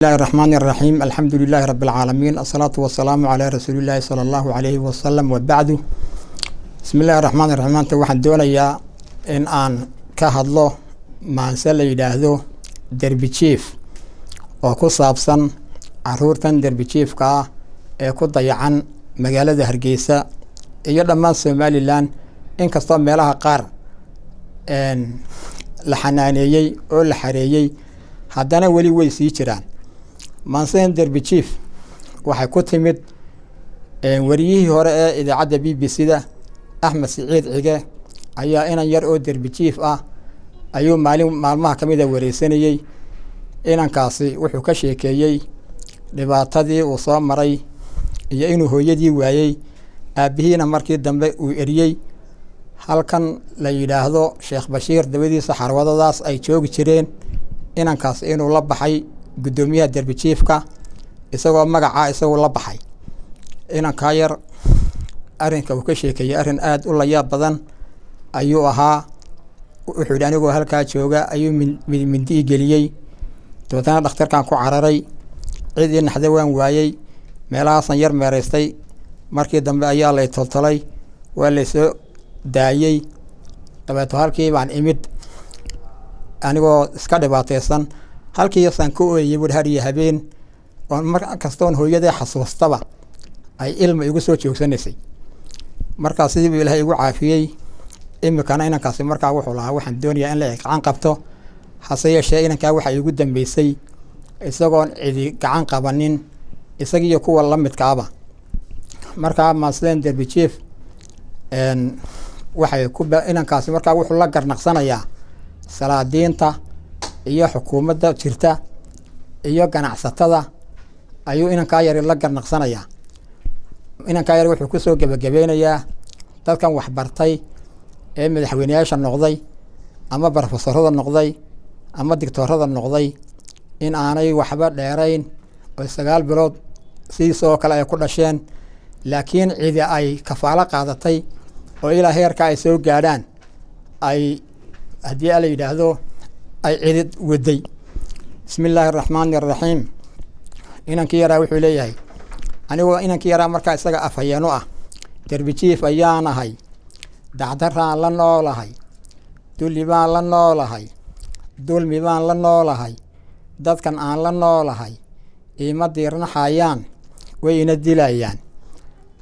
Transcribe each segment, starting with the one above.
الله الرحمن الرحيم، الحمد لله رب العالمين، الصلاة والسلام على رسول الله صلى الله عليه وسلم، وبعد. بسم الله الرحمن الرحيم. Maanta waxaan doonayaa in aan ka hadlo maanse la yidhaahdo Derbi Jiif, oo ku saabsan caruurtan derbi jiifka ah ee ku dayacan magaalada Hargeysa iyo dhammaan Somaliland, inkastoo meelaha qaar la xanaaneeyey oo la xareeyey, haddana weli way sii jiraan. Maansadan Derbi Jiif waxay ku timid wariyihii hore ee idaacadda BBC da, Axmed Siciid Cige, ayaa inan yar oo derbi jiif ah ayuu maalin maalmaha ka mida wareysanayey. Inankaasi wuxuu ka sheekeeyey dhibaatadii uu soo maray iyo inuu hooyadii waayey, aabbihiina markii dambe uu eriyey. Halkan la yidhaahdo Sheekh Bashiir dabadiisa xarwadadaas ay joogi jireen, inankaas inuu la baxay guddoomiyaha derbi jiifka, isagoo magacaa isagu la baxay. Inankaa yar arrinka uu ka sheekeeyey arrin aada u layaab badan ayuu ahaa. Wuxuu yidhi, anigoo halkaa jooga ayuu mindi i geliyey, dabeetana dhakhtarkan ku cararay, cid ii naxda waan waayey, meelahaasan yar meeraystay, markii dambe ayaa lay toltolay, waa laysoo daayey. Dabeeto halkii baan imid anigoo iska dhibaateysan, halkiisaan ka ooyayay buri har iyo habeen, oon mar kastoon hooyaday xasuustaba ay ilma igu soo joogsanaysay. Markaa sidii buu Ilaahay igu caafiyey. Imikana inankaasi markaa wuxuu lahaa, waxaan doonayaa in la gacan qabto. Hase yeeshee inankaa waxaa igu dambeysay isagoon cidi gacan qabanin, isagiiyo kuwa la midkaaba. Markaa maasleen derbi jiif waxay ku inankaasi markaa wuxuu la garnaqsanayaa salaadiinta iyo xukuumadda jirta iyo ganacsatada ayuu inankaa yari la garnaqsanayaa. Inankaa yari wuxuu kusoo gebagabeynayaa dadkan waxbartay ee madaxweyneyaasha noqday ama barofesorada noqday ama digtoorada noqday in aanay waxba dheerayn oo 9 bilood sidiisoo kale ay ku dhasheen, laakiin cidi ay kafaalo qaadatay oo ilaa heerka ay soo gaadhaan ay haddii ala yidhaahdo ay cidi waday. Bismi illaahi araxmaani araxiim. Inankii yaraa wuxuu leeyahay, anigoo inankii yaraa markaa isaga afhayeeno ah: derbi jiif ayaan ahay, dacdaraan la noolahay, dulli baan la noolahay, dulmi baan la noolahay, dadkan aan la noolahay iima diirnaxayaan, way ina dilayaan.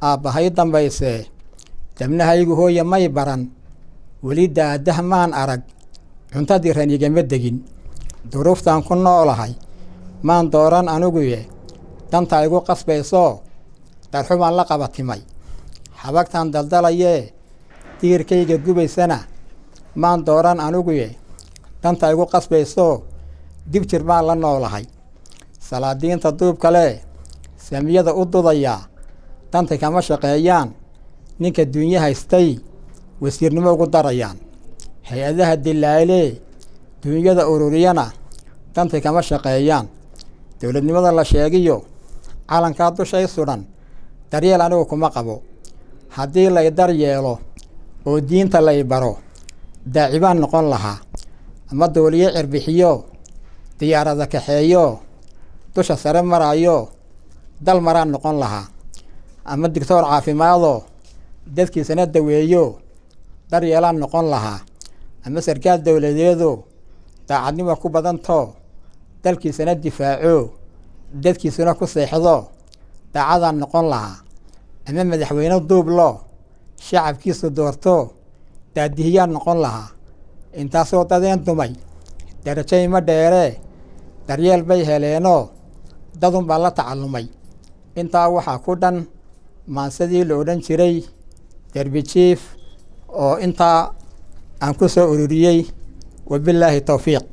Aabbahay dambaysee, dabnahaygu hooye may baran, weli daadah maan arag, cunto diran igama degin. Duruuftaan ku noolahay maan dooran aniguye, danta igu qasbaysoo darxumaan la qabatimay. Xabagtaan daldalayee diirkayga gubaysana maan dooran aniguye, danta igu qasbaysoo dib jir baan la noolahay. Salaadiinta duubkale saamiyada u dudayaa dantay kama shaqeeyaan, ninka duunyo haystay wasiirnimo ugu darayaan. Hay-adaha dilaalee duunyada ururiyana dantay kama shaqeeyaan. Dowladnimada la sheegiyo calankaa dushay sudhan daryeel anigu kuma qabo. Haddii lay daryeelo oo diinta lay baro, daaci baan noqon lahaa, ama dooliyo cirbixiyo, diyaarada kaxeeyo, dusha sare maraayo, dal maraan noqon lahaa, ama digtoor caafimaadoo dadkiisana daweeyo daryeelaan noqon lahaa, ama sarkaal dowladeedoo daacadnimo ku badantoo dalkiisana difaaco, dadkiisuna ku seexdo daacadaan noqon lahaa, ama madaxweyne duubloo shacabkiisu doorto daadihiyaan noqon lahaa. Intaasoo dadeen dumay darajay ma dheeree, daryeel bay heleenoo dadun baa la tacallumay. Intaa waxaa ku dhan maansadii la odhan jiray Derbi Jiif, oo intaa aan ku soo ururiyey. Wabilaahi towfiiq.